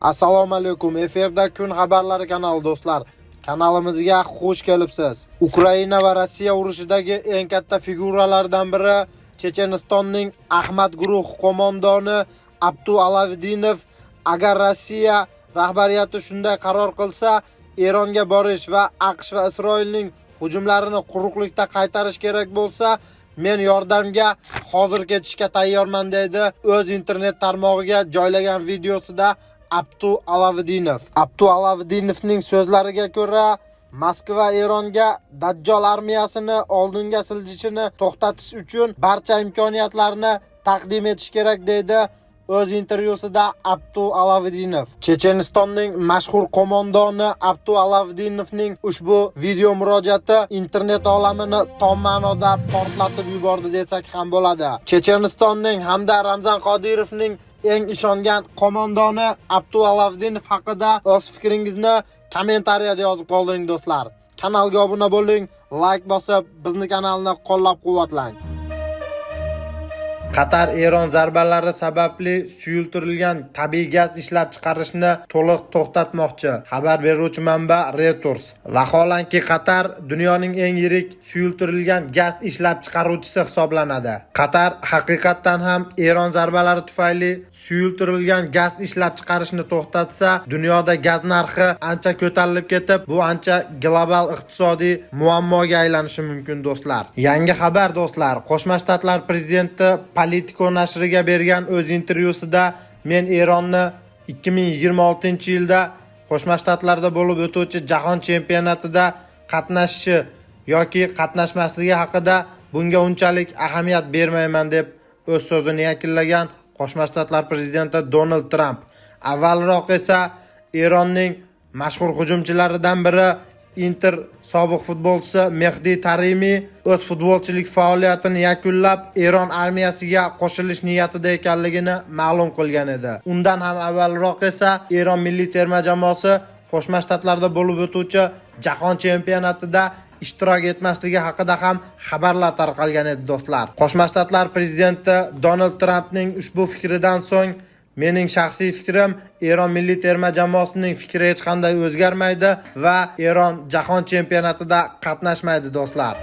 Assalomu alaykum. Efirda Kun xabarlari kanali, do'stlar. Kanalimizga xush kelibsiz. Ukraina va Rossiya urushidagi eng katta figuralardan biri Chechenistonning Ahmad guruh qo'mondoni Abdu Alaviddinov agar Rossiya rahbariyati shunday qaror qilsa, Eronga borish va AQSh va Isroilning hujumlarini quruqlikda qaytarish kerak bo'lsa, men yordamga hozir ketishga tayyorman, deydi o'z internet tarmog'iga joylagan videosida Abdu Alaviddinov. Abdu Alaviddinovning so'zlariga ko'ra, Moskva Eronga Dajjol armiyasini oldinga siljishini to'xtatish uchun barcha imkoniyatlarni taqdim etish kerak, deydi o'z intervyusida Abdu Alaviddinov. Chechenistonning mashhur qo'mondoni Abdu Alavидdinovning ushbu video murojaati internet olamini tom ma'noda portlatib yubordi desak ham bo'ladi. Chechenistonning hamda Ramzan Qodirovning eng ishongan qo'mondoni Abdu Alaviddinov haqida o'z fikringizni kommentariyada yozib qoldiring, do'stlar. Kanalga obuna bo'ling, layk bosib, bizni kanalni qo'llab-quvvatlang. Qatar Eron zarbalari sababli suyultirilgan tabiiy gaz ishlab chiqarishni to'liq to'xtatmoqchi. Xabar beruvchi manba Reuters. Vaholanki, Qatar dunyoning eng yirik suyultirilgan gaz ishlab chiqaruvchisi hisoblanadi. Qatar haqiqatdan ham Eron zarbalari tufayli suyultirilgan gaz ishlab chiqarishni to'xtatsa, dunyoda gaz narxi ancha ko'tarilib ketib, bu ancha global iqtisodiy muammoga aylanishi mumkin, do'stlar. Yangi xabar, do'stlar. Qo'shma Shtatlar prezidenti Politico nashriga bergan o'z intervyusida men Eronni 2026-yilda Qo'shma Shtatlarda bo'lib o'tuvchi jahon chempionatida qatnashishi yoki qatnashmasligi haqida bunga unchalik ahamiyat bermayman, deb o'z so'zini yakunlagan Qo'shma Shtatlar prezidenti Donald Tramp. Avvalroq esa Eronning mashhur hujumchilaridan biri, Inter sobiq futbolchisi Mehdi Taremi o'z futbolchilik faoliyatini yakunlab, Eron armiyasiga qo'shilish niyatida ekanligini ma'lum qilgan edi. Undan ham avvalroq esa Eron milliy terma jamoasi Qo'shma Shtatlarda bo'lib o'tuvchi jahon chempionatida ishtirok etmasligi haqida ham xabarlar tarqalgan edi, do'stlar. Qo'shma Shtatlar prezidenti Donald Trampning ushbu fikridan so'ng mening shaxsiy fikrim, Eron milliy terma jamoasining fikri hech qanday o'zgarmaydi va Eron jahon chempionatida qatnashmaydi, do'stlar.